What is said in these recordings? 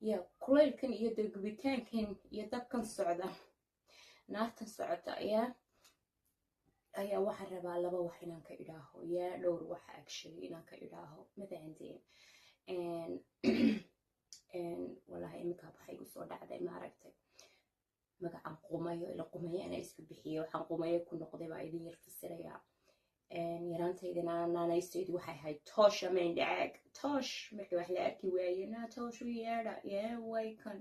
Ya, kulaylkan iyo dee gubitaankan iyo dabkan socda, naartan socota ayaa waxaan rabaa laba wax inaan ka idhaaho, yaa, dhowr wax actually inaan ka idhaaho. Ma fahanteen? Walahi iminkaa waxay igu soo dhacday, maaragtay, magacan Qumayo. Ila Qumayo anaa isku bixiye. Waxaan Qumayo ku noqday baa idin yar fasirayaa. Yaraantaydana naanaystaydu waxay ahayd Toosh ama Indhacaag. Toosh markii wax la arki waaye, naa toosh u yeedha. Yee, way kan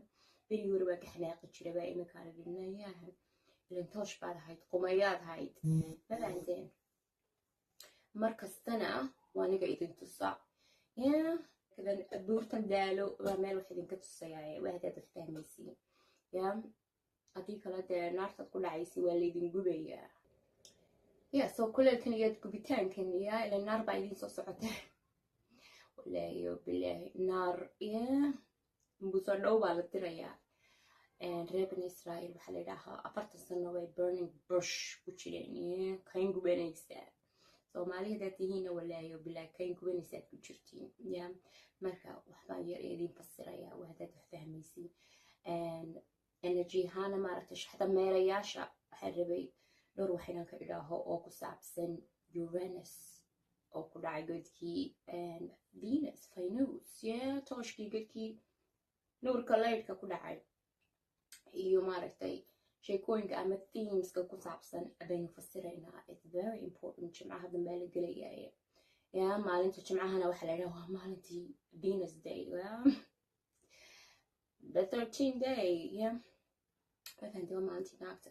berigi hore waa ka xanaaqi jira baa iminkaan idhinayahan. Ilan toosh baad ahayd, Qumayaad ahayd. Ma fahanteen? Mar kastana waa aniga idin tusaa, ya, kadan buurtan Daalo waa meel wax idinka tusayaaye. Waa hadaad wax fahmaysiin, ya. Haddii kale dee naartaad ku dhacaysi, waa laydin gubayaa. Ya, soo kuleelkan iyo gubitaankan, ya, ila naar baa idin soo socota. Wallaahi o bilaahi, naar ya mbuso dhow baa la dirayaa. Reer Bani Israa'iil waxaa la yidhaahaa 40 sano way burning bush ku jireen, ya, kayn gubanaysaa. Soomaali haddaad tihiinna, wallaahi o bilaahi, kayn gubanaysaad ku jirtiin. Ya, marka waxbaan yar idin fasirayaa, waa haddaad wax fahmaysiin. Energy ahaana, maaragtay, shaxda meelayaasha waxaan rabay dhowr wax inaan ka idhaaho oo ku saabsan Uranus oo ku dhacay godkii Venus, Venus, yeah, tooshkii, godkii nuurka, laydhka ku dhacay, iyo, maaragtay, sheekooyinka ama themeska ku saabsan baynu fasiraynaa. It's very important. Jimcaha dambaa la gelayaaye. Ya, maalinta jimcahana waxaa la idhaha waa maalintii Venus Day, yeah? The 13 day, yeah. Waa fahanteen? Waa maalintii naagta.